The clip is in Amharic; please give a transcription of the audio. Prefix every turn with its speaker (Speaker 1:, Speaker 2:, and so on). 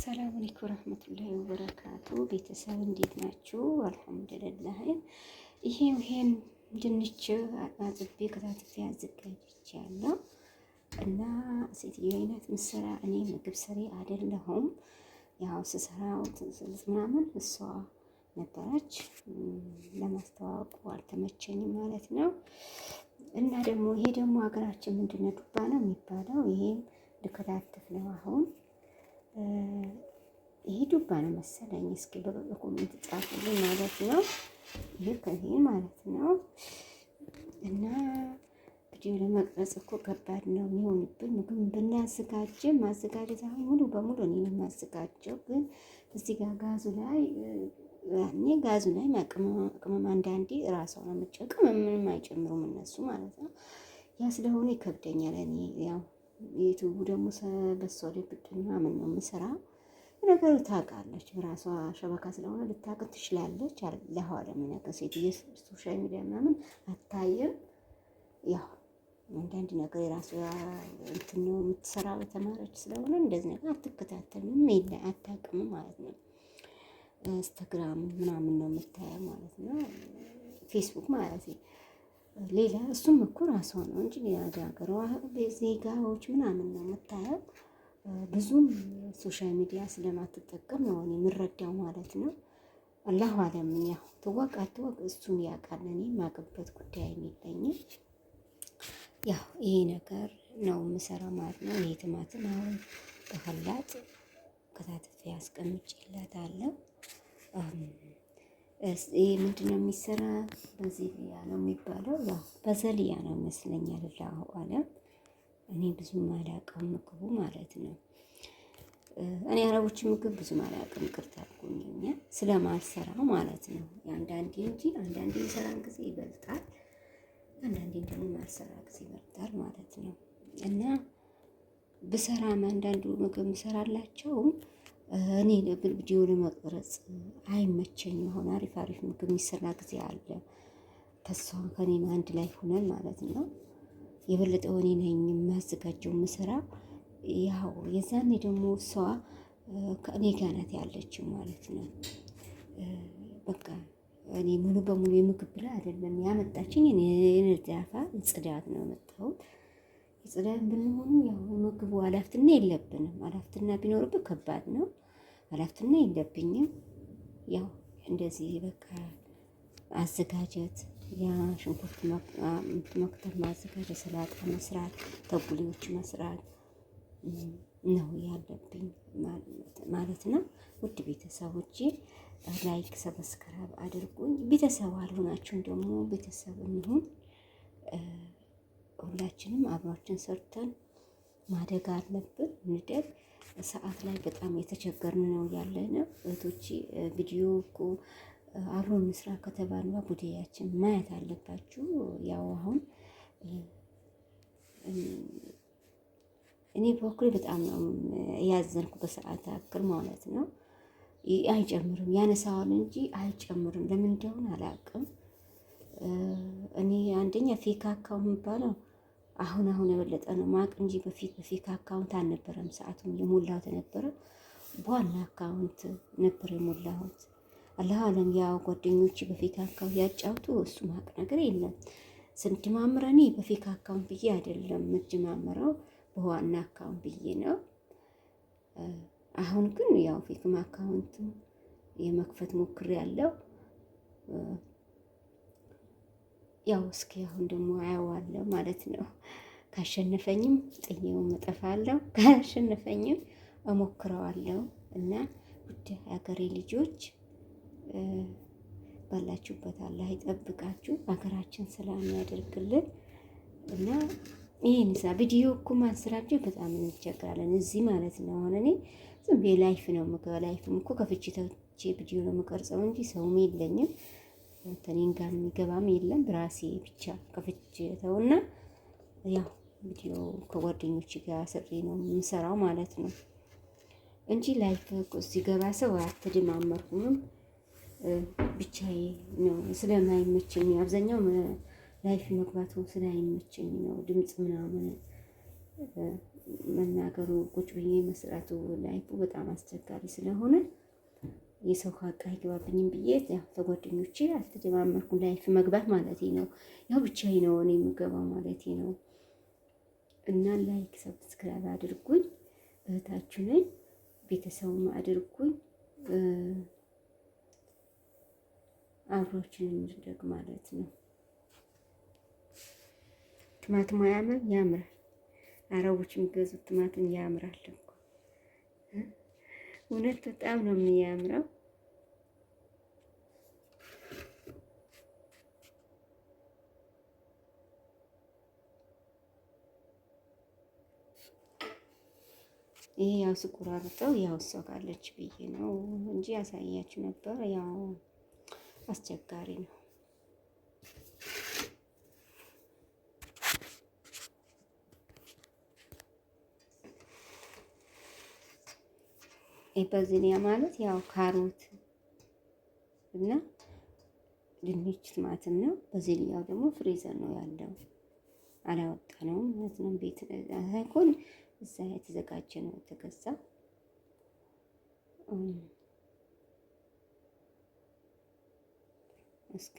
Speaker 1: ሰላም አለይኩም ወራህመቱላሂ ወበረካቱ። ቤተሰብ እንዴት ናችሁ? አልሐምዱሊላህ። ይሄን ድንች አጥቤ ከታትፌ አዘጋጅቻለሁ እና ሴትዮ አይነት ምሰራ እኔ ምግብ ሰሪ አይደለሁም። ያው ስሰራው ምናምን እሷ ነበረች፣ ለማስተዋወቁ አልተመቸኝም ማለት ነው። እና ደግሞ ይሄ ደግሞ ሀገራችን ምንድነው ዱባ ነው የሚባለው። ይሄም ልከታተፍ ነው አሁን ይሄ ዱባ ነው መሰለኝ። እስኪ በ comment ጻፉልኝ ማለት ነው። ይሄ ከይሄ ማለት ነው። እና ቪዲዮ ለመቅረጽ እኮ ከባድ ነው የሚሆንብን። ምግብ ብናዘጋጀ ማዘጋጀት አሁን ሙሉ በሙሉ እኔ ነው የማዘጋጀው፣ ግን እዚህ ጋር ጋዙ ላይ ያኔ ጋዙ ላይ ቅመም አንዳንዴ እራሷ ነው የምትጨምረው። ቅመም ምንም አይጨምሩም እነሱ ማለት ነው። ያ ስለሆነ ይከብደኛል እኔ ያው ዩቱቡ ደግሞ በሷ ላይ ብድር ምናምን ነው የምሰራ። ነገሩ ታውቃለች፣ በራሷ شبكة ስለሆነ ልታውቅ ትችላለች። ለኋላ ነገር ሴትዬ social media ምናምን አታይም። ያው አንዳንድ ነገር የራሷ እንትን ነው የምትሰራው የተማረች ስለሆነ እንደዚህ ነገር አትከታተልም፣ የለ አታውቅም ማለት ነው። ኢንስታግራም ምናምን ነው የምታየው ማለት ነው፣ ፌስቡክ ማለት ነው። ሌላ እሱም እኮ ራሷ ነው እንጂ ሀገሯ ዜጋዎች ምናምን ነው የምታየው። ብዙም social media ስለማትጠቀም ነው እኔ የምረዳው ማለት ነው። الله أعلم ያው ትወቅ አትወቅ እሱን ያውቃል። እኔ የማውቅበት ጉዳይ የለኝም። ያው ይሄ ነገር ነው የምሰራ ማለት ነው። ይሄ ቲማቲም አሁን በ خلاط ከታትፌ አስቀምጬላታለሁ። ይሄ ምንድነው የሚሰራ በዚልያ ነው የሚባለው። ያው በዘልያ ነው ይመስለኛል። الله أعلم እኔ ብዙም አላውቀውም ምግቡ ማለት ነው። እኔ አረቦች ምግብ ብዙም አላውቅም፣ ይቅርታ አድርጉልኝ፣ ስለማልሰራው ማለት ነው። አንዳንዴ እንጂ አንዳንዴ የሰራን ጊዜ ይበልጣል፣ አንዳንዴ ደግሞ ማልሰራ ጊዜ ይበልጣል ማለት ነው። እና ብሰራም አንዳንዱ ምግብ ምሰራላቸውም እኔ ቪዲዮ ለመቅረጽ አይመቸኝም። አሁን አሪፍ አሪፍ ምግብ የሚሰራ ጊዜ አለ። ከሷ ከኔም አንድ ላይ ሆነን ማለት ነው። የበለጠ እኔ ነኝ የማዘጋጀው የምሰራ። ያው የዛኔ ደግሞ እሷ ከእኔ ጋር ናት ያለችው ማለት ነው። በቃ እኔ ሙሉ በሙሉ የምግብ ብላ አይደለም ያመጣችኝ። እኔ የነዳፋ ጽዳት ነው የመጣሁት። ጽዳት ብንሆንም ያው የምግቡ ኃላፊነት የለብንም። ኃላፊነት ቢኖርብህ ከባድ ነው። ኃላፊነት የለብኝም። ያው እንደዚህ በቃ አዘጋጀት፣ ያ ሽንኩርት መክተፍ ማዘጋጀት፣ ሰላጣ መስራት፣ ተጉሌዎች መስራት ነው ያለብኝ ማለት ነው። ውድ ቤተሰቦቼ like፣ subscribe አድርጉኝ። ቤተሰብ አልሆናችሁም ደግሞ ቤተሰብ እንሁን። ሁላችንም አብሯችን ሰርተን ማደግ አለብን። እንደግ። ሰዓት ላይ በጣም የተቸገርን ነው ያለነው እህቶቼ። ቪዲዮ እኮ አብሮ እንስራ ከተባልን ጉዳያችን ማየት አለባችሁ። ያው አሁን እኔ በኩል በጣም ነው ያዘንኩ በሰዓት አክል ማለት ነው። አይጨምርም፣ ያነሳዋል እንጂ አይጨምርም። ለምን እንደሆነ አላውቅም። እኔ አንደኛ fake account የሚባለው አሁን አሁን የበለጠ ነው ማቅ እንጂ በፊት በ fake account አልነበረም። ሰዓቱን የሞላሁት ነበረ በዋና account ነበር የሞላሁት። الله أعلم ያው ጓደኞች በ fake account ያጫውቱ እሱ ማቅ ነገር የለም። ስንጀማምር እኔ በ fake account ብዬ አይደለም የምጀማምረው በዋና account ብዬ ነው። አሁን ግን ያው fake ም account የመክፈት ሞክሬ ያለው ያው እስኪ አሁን ደግሞ አያዋለሁ ማለት ነው። ካሸነፈኝም ጥዬው እጠፋለሁ፣ ካሸነፈኝም እሞክረዋለሁ። እና ውድ ሀገሬ ልጆች ባላችሁበት አላህ ይጠብቃችሁ፣ ሀገራችን ሰላም ያደርግልን። እና ይሄን ሳ ቪዲዮ እኮ ማንሰራቸው በጣም እንቸገራለን እዚህ ማለት ነው። አሁን እኔ ዝም ብዬ live ነው የምገባ። live ም እኮ ከፍቼ ተውቼ ቪዲዮ ነው የምቀርጸው እንጂ ሰውም የለኝም ከእኔን ጋር የሚገባም የለም። ብራሴ ብቻ ከፍቼ ተውና ያው ቪዲዮ ከጓደኞች ጋር ስሬ ነው የምሰራው ማለት ነው እንጂ live ሲገባ ሰው አትደማመርኩም። ብቻዬ ነው ስለማይመቸኝ፣ አብዛኛው live መግባቱ ስለማይመቸኝ ነው። ድምፅ ምናምን መናገሩ ቁጭ ብዬ መስራቱ live ኡ በጣም አስቸጋሪ ስለሆነ የሰው ሀቅ አይገባብኝም ብዬ ያው ተጓደኞቼ አልተጀማመርኩም። Live መግባት ማለት ነው። ያው ብቻዬን ነው እኔ የምገባው ማለት ነው። እና like subscribe አድርጉኝ። እህታችሁ ነኝ። ቤተሰቡም አድርጉኝ። አብሮችን እንደግ ማለት ነው። ቲማቲሙ አያምርም? ያምራል። አረቦች የሚገዙት ቲማቲም ያምራል እኮ እውነት በጣም ነው የሚያምረው። ይሄ ያው ስቆራርጠው ያው እሷ ካለች ብዬ ነው እንጂ ያሳያችሁ ነበር። ያው አስቸጋሪ ነው። በዝኒያ ማለት ያው ካሮት እና ድንች ቲማቲም ነው። በዚህኛው ደግሞ freezer ነው ያለው፣ አላወጣ ነው ማለት ነው። ቤት ሳይሆን እዛ የተዘጋጀ ነው የተገዛ። እስኪ